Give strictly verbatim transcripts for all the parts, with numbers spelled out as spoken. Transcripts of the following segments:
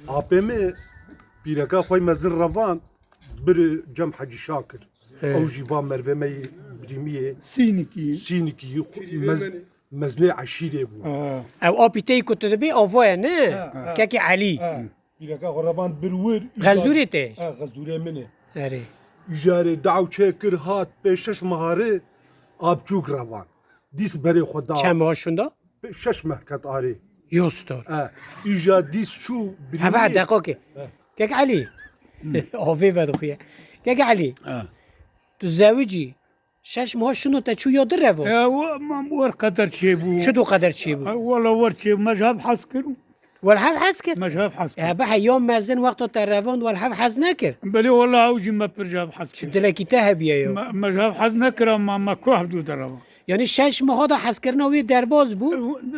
Apê me pîreka xwe mezin revan bir cem Hecî Şakir. He. Ew jî va mervê me yê birîmiyê Sînikî. Sînikî, mez-, mezinê eşîrê bû. Ha. Ew apî te yî ku tu dibê ava ye, ne? Ha, ha. Kekê Elî. Ha. Pîreka xwe revan bir wir. Xezûrê te? Ha, xezûrê min e. Erê. Îjarê daw çê kir hat pê şeş meharê apçûk revan. Dîs berê xwe da. Çend meha şûnda? Pê şeş meh ket arê. Yo stor. E, îja dîs çû birînê. Hebe deqokê. He. Kek Elî. Avê vedixuye. Kek Elî. He. Tu zewicî. Şeş meha şûnda te çû ya di revan. E, o, mam wer qeder çêbû. Çi do qeder çêbû? E, wala wer çê, me ji hev hez kir. Wel hev hez kir. Me ji hev hez kir. E, be heya mezin wexta te revand wel hev hez nekir. Belê wala ew jî me pir ji hev hez kir. Çi dilekî te hebiye ya. Me, me ji hev hez nekir ama me ku hevdû de revan. Yani şeş meha da hezkirina wê derbaz bû.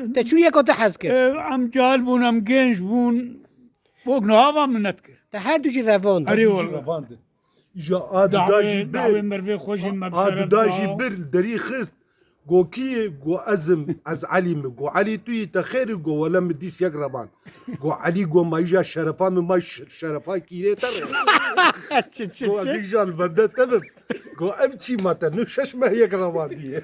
E, te çû yeka te hez kir. E, em cahil bûn, em genç bûn. Wek niha va min nedikir. Te her du jî revand. Erê wala. Revandin. Îja a duda jî bir. Dawê mervê xwe jî me bi şeref da. A duda jî bir derî xist. Go kî ye? Go ez im, ez Elî me. Go Elî tu yî, te xêr î? Go wele min dîs yek revan. Go Elî, go ma îja şerefa min, ma ş-, şerefa kîrê te re. Çi, çi, çi? Go ez îja li bende te bim. Go ev çî ma te nu şeş meh yek revandiye.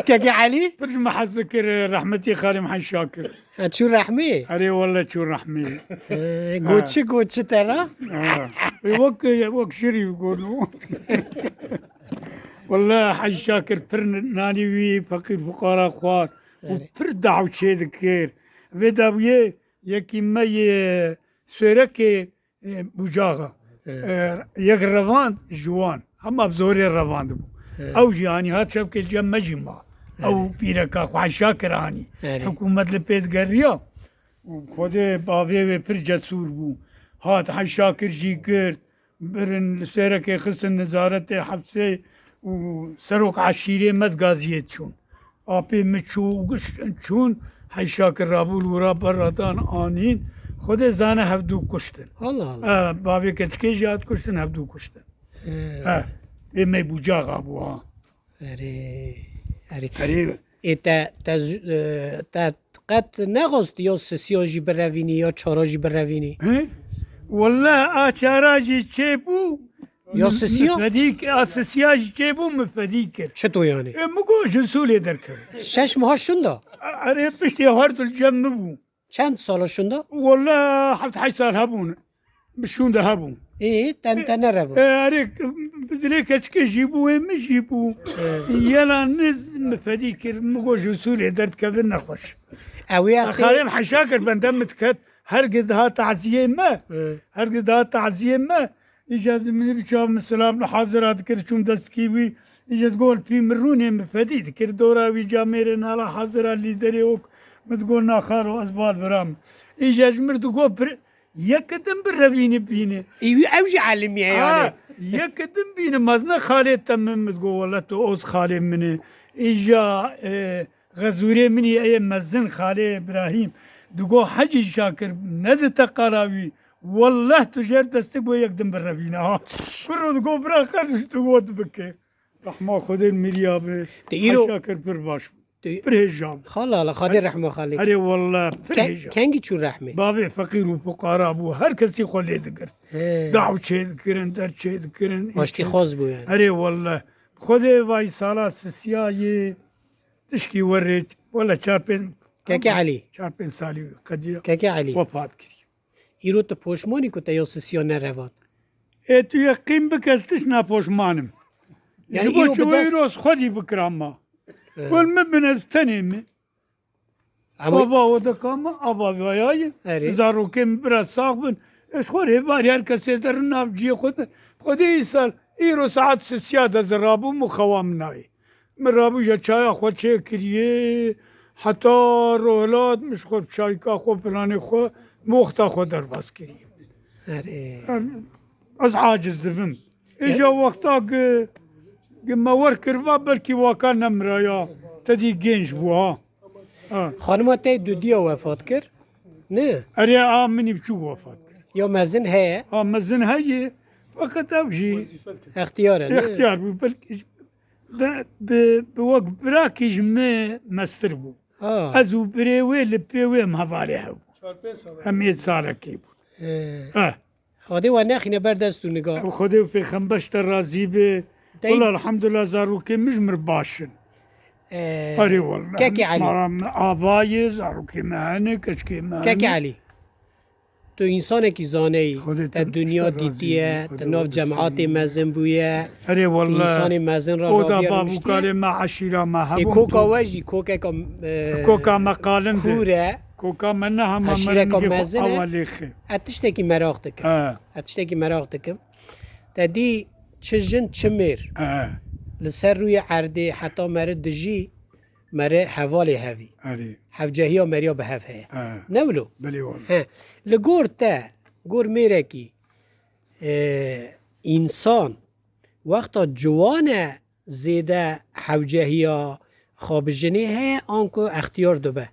Kekê Elî? Pir ji me hez dikir, rehmetî xalê min Hecî Şakir. Ha, çû rehmê? Erê wele çû rehmê. He, go çi, go çi te ra? Ha. E, wek, wek şirî gono. Wele Hecî Şakir pir nanî wî feqîr fuqara xwar û pir daw çê dikir. Vê dawiyê yekî me yê Sêrekê e, bucaxa. E, yek revand ji wan. Hema bi zorê revandibû. Ew jî anî hat şevkê cem me jî ma. Ew pîreka xwe Hecî Şakir anî. Hikûmet li pê digeriya. Û Xwedê bavê wê pir cesûr bû. Hat Hecî Şakir jî girt. Birin li Sêrekê xistin nizaretê hefsê û serok eşîrê me di gaziyê çûn. Apê min çû, çûn, Hecî Şakir rabû li wira berra dan anîn. Xwedê zane hevdû kuştin. Allah Allah. E, bavê keçikê jî hat kuştin, hevdû kuştin. He. E, ê me bucaxa bû ha. Erê, erê. Erê. Ê te, te z-, e, te qet nexwest ya sisiya jî birevînî, ya çara jî birevînî? He? Wele a çara jî çêbû. Ya sisiya? Min fedî kir, a sisiya jî çêbû, min fedî kir. Çito yani? E, min got ji sûlê derkevin. Şeş meha şûnda? A-, erê piştî her du li cem min bû. Çend sala şûnda? Wele heft heşt sal hebûn. Bi şûnda hebûn. Ê, ten te nerevû? E, erê, bi dilê keçikê jî bû, ê min jî bû. E. Yela niz min fedî kir, min got ji sûlê derdikevin nexweş. Ew ê xalê min Hecî Şakir bende min diket, her giz dihat taziyê me. E. Her giz dihat taziyê me. Îca ez minî bi çav min silav li hazira dikir, çûm destî wî. Îca ez got, pî min rûnê min fedî dikir. Dora wî camêrê nala hazira lîderê ok. Min digot, na xalo, ez bal biram. Îca ji mir digot, pir-, yek din bi revînî bîne. Î wî ew jî elimî ye yani. Ha, yek din bîne. Mezne xalê te min, min digot, wele tu oz xalê min e. Îca, e, Xezûrê min î ê mezin xalê Îbrahîm digo, Hecî Şakir, nedi te qala wî, welleh tu jêr destê go yek din birevîne ha. Kuro digo, bira xerc tu got bike. Rehma Xwedê miriya bi. Te îro Hecî Şakir pir baş bû. Te Pir hêja bû. Xala, xala, Xwedê rehma xalê. Erê welleh pir Ke-, hêja. Kengî çû rehmê? Bavê feqîr û fuqara bû. Her kesî xwe lê digirt. He. Daw çê dikirin, der çê dikirin. Aştî xwaz bû yani. Erê welleh. Xwedê vay sala sisiya yê Tişkî werê, wele çar pênc, Keke Elî. Çar pênc salî qediya Keke Elî. Wefat kiriye. Îro tu poşmanî ku te ya sisiya nerevand? Ê tu yeqîn bike, ez tişt napoşman im. Yani Ji bo îro çi bi dest îro ez xwedî bikira ma. Evet. Wel min bin ez tenê me. Ama Ava odeka me, ava vaya ye. Erê. Zarokê min bira sax bin. Ez xwe rêbarî her kesê derin nav ciyê xwe de. Xwedê îsal, îro saet sisiya de ez rabûm û xewa min nayê. Min rabû ya çaya xwe çêkiriye, heta rohilat min ji xwe bi çayka xwe, pilanê xwe, min wexta xwe derbas kiriye. Erê. Em, ez aciz dibim. Îja wexta gi, gi me wer kiriba, belkî waka nemiraya, te dî genç bû ha. Ha. Xanima te dudiya wefat kir? Ne? Erê, a minî biçûk wefat kir. Ya mezin heye? A mezin heye, feqet ew jî Extiyar e, ne? Extiyar bû, belkî bi, bi, bi wek birakî ji me mestir bû. Ha. Ez û birê wê li pê wê em hevalê hev bû. Em ê salekê bûn. He. He. Xwedê we nexîne ber dest û niga. Ew Xwedê û pêxember ji te razî be. Dey- Wela elhamdulillah zarokê min ji mir baş in. Ee, Erê wele. Kekê Elî. Mara min ava ye, zarokê me hene, keçikê me hene. Kekê Elî. Tu însanekî zaneyî, Xwedê te te dunya razî dîtiye, be, Xwedê tu nav wele cemaatê sî. Mezin bûye. Erê wele. Tu însanê mezin re Oda rabiye bav û rûniştiye. Kalê me, eşîra me Ê hebûn koka tu. We jî kokeka, e, Koka me qalin de. Kûr e. Koka me ne hema Eşîreka merinikê xwe mezin e. Awa lêxe. Ez tiştekî meraq dikim. He. Ez tiştekî meraq dikim. Te dî çi jin çi mêr. He. Li ser rûyê erdê heta meri dijî, meri hevalê hevî. Erê. Hevcehiya meriya bi hev heye. He. Ne wilo? Belê wele. He. Li gor te, gor mêrekî, e, însan wexta ciwan e zêde hewcehiya xwe bi jinê heye, anku extiyar dibe?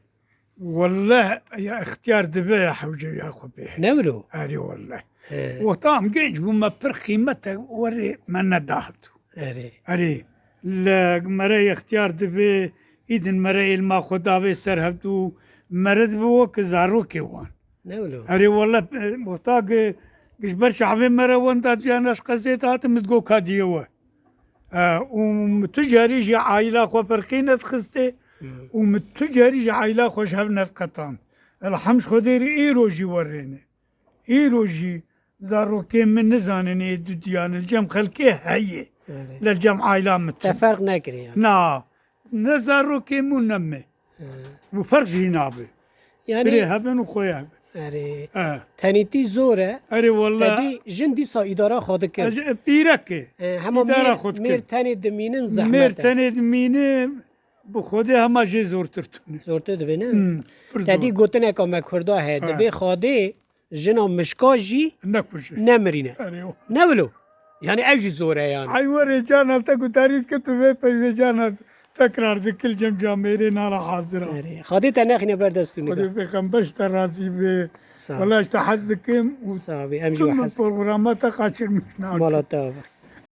Welleh, ya extiyar dibe ya hewcehiya xwe pê. Ne wilo? Erê welleh. He. Wexta em genc bû me pir qîmet e, werê me nedahat. Erê. Erê. Li mere extiyar dibe, îdin mere êlma xwe davê ser hevdû, mere dibe wek zarokê wan. Ne wilo? Erê wele, e, wexta gi, gi ji ber çavê me re wenda diya naş qezê dihatin, min digot ka diye we. E, û min tu carî jî aîla xwe ferqî nedixistê Hmm. û min tu carî jî aîla xwe ji hev nediqetand. Elhemd ji Xwedê re îro jî werêne. Îro jî zarokên min nizanin ê dudiyan li cem xelkê heye. Erê. Li cem aîla min tune. Te ferq nekiriye. Na. Ne zarokê min û ne me. He. Û ferq jî nabe. Yani Birê hebin û xwe hebin. Erê. He. Tenêtî zor e. Erê wele. Te dî jin dîsa îdara xwe dikin. Ez pîrek e. He, hema Îdara mêr, xwe dikin. Mêr tenê dimînin zehmet e. Mêr tenê dimînin bi Xwedê hema jê zortir tune. Zortir dibe, ne? Hmm, pir zor. Te dî gotineka me Kurda heye. He. Dibê Xwedê jina mişka jî Nekuje. Nemirîne. Erê o. Ne wilo? Yani ev jî zor e yani. Ay werê cana te gutarî dike tu vê peyvê cana tekrar dikil cem camêrê nala hazira. Erê. Xwedê te nexîne ber dest û nika. Xwedê pêxember ji te razî be. Sağ ol. Wela ji te hez dikim û Sağ ol, em jî tu we min hez dikin. Programa te qaçirmiş nakim. Mala te ava.